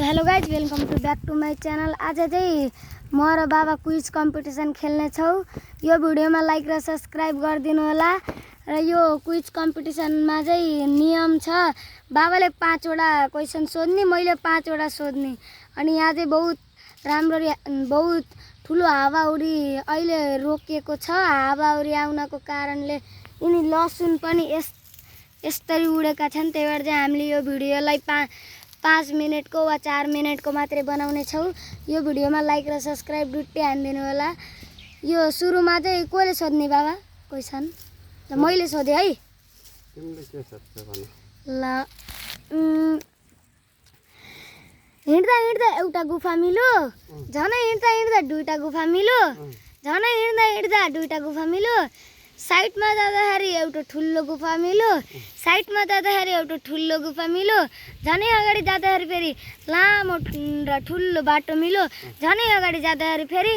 Hello guys welcome to back to my channel. आज चाहिँ म र बाबा क्विज कम्पिटिसन खेल्ने छौँ। यो भिडियोमा लाइक र सब्सक्राइब गरिदिनु होला। र यो क्विज कम्पिटिसनमा चाहिँ नियम छ, बाबाले 5 वटा क्वेसन सोध्ने, मैले 5 वटा सोध्ने। अनि यहाँ चाहिँ बहुत ठुलो हावाहुरी अहिले रोकिएको छ। हावाहुरी आउनको कारणले यिनी लसुन पनि यसरी उडेका छन्। त्यही भएर चाहिँ हामीले यो भिडियोलाई 5 मिनटको वा 4 मिनटको मात्रै बनाउने छौँ। यो भिडियोमा लाइक र सब्सक्राइब डुट्टै हानिदिनु होला। यो सुरुमा चाहिँ कसले सोध्ने बाबा क्वेसन? मैले सोधेँ है। तिमीले के सोध्छौ भन? ल हिँड्दा हिँड्दा एउटा गुफा मिल्यो, झनै हिँड्दा हिँड्दा दुईटा गुफा मिल्यो, झनै हिँड्दा हिँड्दा दुईटा गुफा मिल्यो, साइडमा जाँदाखेरि एउटा ठुलो गुफा मिल्यो, साइडमा जाँदाखेरि एउटा ठुलो गुफा मिल्यो, झनै अगाडि जाँदाखेरि फेरि लामो र ठुलो बाटो मिल्यो, झनै अगाडि जाँदाखेरि फेरि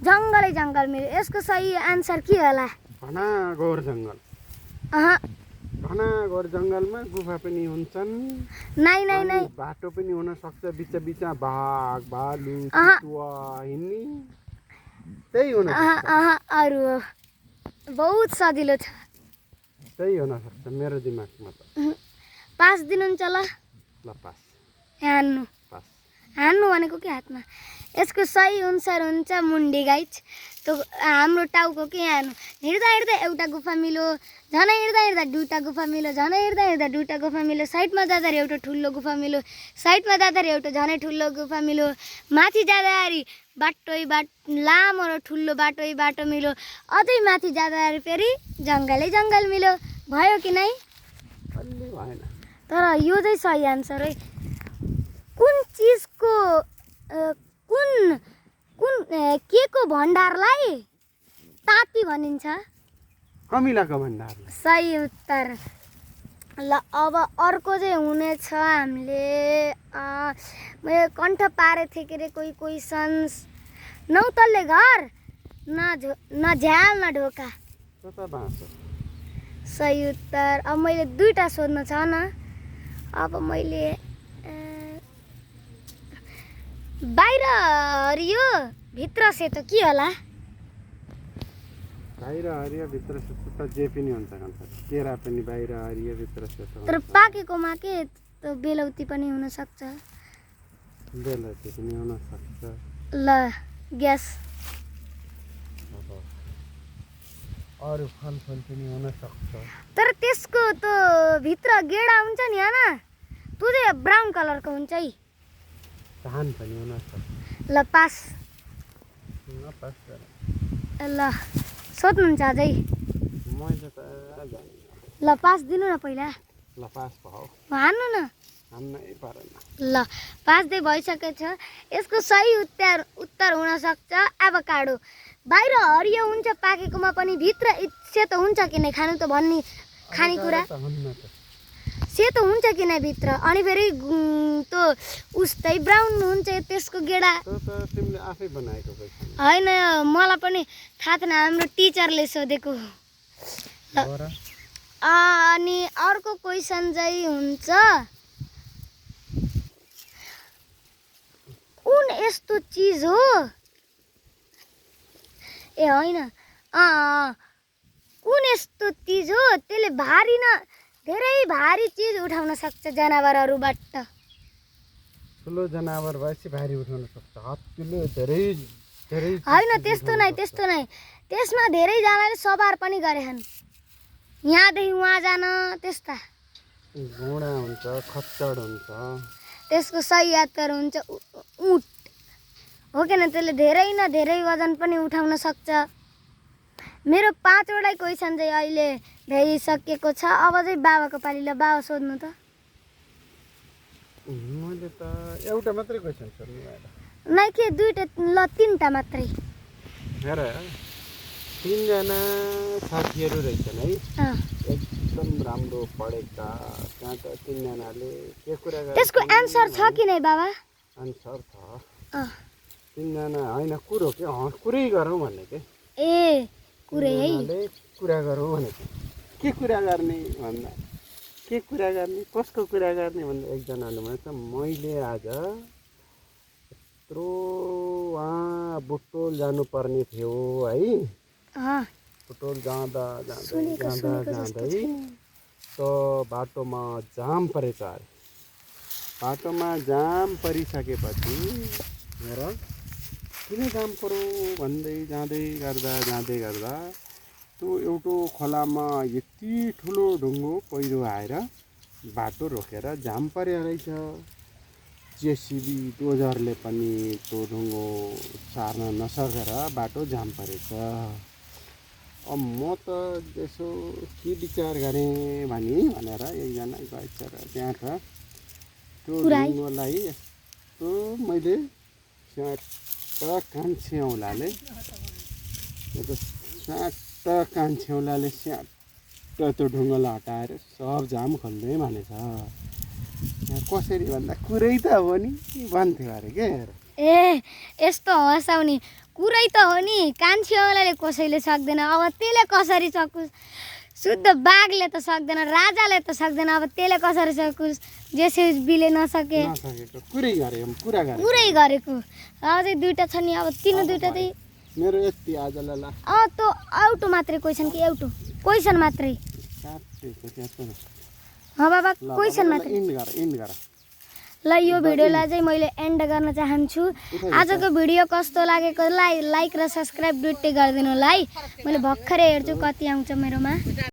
जङ्गलै जङ्गल मिल्यो। यसको सही आन्सर के होला? घना घोर जङ्गल। घना घोर जङ्गलमा गुफा पनि हुन्छन्। नै बाटो पनि हुन सक्छ, बिचमा बाघ भालु चितुवा हिँड्ने, त्यही हुन सक्छ। अरू हो, बहुत सजिलो छ। त्यही हुन सक्छ मेरो दिमागमा त। पास दिनुहुन्छ ल? ल पास। हान्नु पास। हान्नु भनेको के हातमा? यसको सही अनुसार हुन्छ मुन्डी गाइज। त्यो हाम्रो टाउको के हान्नु। हिँड्दा हिँड्दा एउटा गुफा मिल्यो, झनै हिँड्दा हिँड्दा दुईटा गुफा मिल्यो, झनै हिँड्दा हिँड्दा दुईटा गुफा मिल्यो, साइडमा जाँदाखेरि एउटा ठुलो गुफा मिल्यो, साइडमा जाँदाखेरि एउटा झनै ठुलो गुफा मिल्यो, माथि जाँदाखेरि लामो र ठुलो बाटो मिल्यो, अझै माथि जाँदाखेरि फेरि जङ्गलै जङ्गल मिल्यो। भयो कि नै? अलि भएन। तर यो चाहिँ सही आन्सर है। कुन चिजको के को भण्डारलाई ताती भनिन्छ? कमिलाको भण्डारलाई। सही उत्तर। ल अब अर्को चाहिँ हुनेछ। हामीले मैले कण्ठ पारेको थिएँ के अरे कोही क्वेसन्स। 9 तल्ले घर, न झ्याल न ढोका। सही उत्तर। अब मैले 2टा सोध्नु छ न। अब मैले बाहिर हरियो भित्र सेतो के होला? बाहिर हरियो भित्र सेतो त जे पनि हुन्छ। केरा पनि बाहिर हरियो भित्र सेतो। तर पाकेकोमा के त बेलौती पनि हुन सक्छ। बेलौती पनि हुन सक्छ। ल ग्यास। अरू फलफुल पनि हुन सक्छ। तर त्यसको त भित्र गेडा हुन्छ नि हैन? त्यो चाहिँ ब्राउन कलरको हुन्छ है। धान पनि हुन सक्छ। ल पास। पास गर। ल सोध्नुहुन्छ अझै? मैले त ल पास दिनु न पहिला। ल पास भयो। हान्नु न। हान्नै परेन। ल पास दे भइसकेको छ। यसको सही उत्तर हुन सक्छ एभोकाडो। बाहिर हरियो हुन्छ पाकेकोमा पनि, भित्र सेतो हुन्छ कि नै खानु त भन्ने खानेकुरा सेतो हुन्छ कि नै भित्र, अनि फेरि त्यो उस्तै ब्राउन हुन्छ त्यसको गेडा। तिमीले आफै बनाएको क्वेसन होइन, मलाई पनि थाहा थिएन, हाम्रो टिचरले सोधेको। अनि अर्को क्वेसन चाहिँ हुन्छ, कुन यस्तो चिज हो? ए होइन, कुन यस्तो चिज हो त्यसले धेरै भारी चिज उठाउन सक्छ जनावरहरूबाट? ठुलो जनावर भएपछि भारी उठाउन सक्छ। हात्तीले धेरै होइन, त्यस्तो नै। त्यसमा धेरैजनाले सवार पनि गरेछन्, यहाँदेखि वहाँ जान। त्यस्ता घोडा हुन्छ, खच्चड हुन्छ। त्यसको सही उत्तर हुन्छ ऊँट हो कि न? त्यसले धेरै वजन पनि उठाउन सक्छ। मेरो 5 वटा क्वेसन चाहिँ अहिले भइसकेको छ। अब चाहिँ बाबाको पाली। ल बाबा सोध्नु त। मैले त एउटा मात्रै क्वेसन सोध्नु भएन। नै के 2टा? ल 3टा मात्रै। हेर 3जना साथीहरू रहेछन् है, एकदम राम्रो पढेका। त्यहाँ त 3जनाले के कुरा गर्छ? त्यसको आन्सर छ कि नै बाबा? आन्सर छ। 3जना होइन, कुरो के कुरै गरौँ भनेको। ए कुरै है, कुरा गरौँ भनेको। के कुरा गर्ने भन्दा के कुरा गर्ने, कसको कुरा गर्ने भन्दा एकजनाले भन्छ मैले आज यत्रो बुटोल जानुपर्ने थियो है। बुटोल जाँदा जाँदै त बाटोमा जाम परेछ। बाटोमा जाम परिसकेपछि हेर किन जाम पर्यो भन्दै जाँदै गर्दा त्यो एउटा खोलामा यति ठुलो ढुङ्गो पहिरो आएर बाटो रोकेर जाम परेको रहेछ। जेसिबी डोजरले पनि त्यो ढुङ्गो सार्न नसकेर बाटो जाम परेछ। अब म त यसो के विचार गरेँ भनेर एकजना गएछ र त्यहाँ त त्यो ढुङ्गोलाई यस्तो मैले स्याट कान्छेउलाले स्याट त्यो ढुङ्गोलाई हटाएर सब जाम खोल्दै भनेछ। कसरी भन्दा कुरै त हो नि भन्थ्यो अरे के। ए यस्तो हँसाउने कुरै त हो नि, कान्छीवालाले कसैले सक्दैन, अब त्यसले कसरी सकुस्? शुद्ध बाघले त सक्दैन, राजाले त सक्दैन, अब त्यसले कसरी सकुस्? जेसिबीले नसकेको कुरै गरेको अझै दुईटा छ नि, अब तिनो दुईटा चाहिँ मेरो यति आजलाई ल। त्यो एउटा मात्रै क्वेसन कि एउटा क्वेसन मात्रै? बाबा क्वेसन मात्रै। इन्ड गर ल यो भिडियोलाई चाहिँ मैले एन्ड गर्न चाहन्छु। आजको भिडियो कस्तो लागेको लाइक र सब्सक्राइब दुइटै गरिदिनु होला है। मैले भर्खरै हेर्छु कति आउँछ मेरोमा।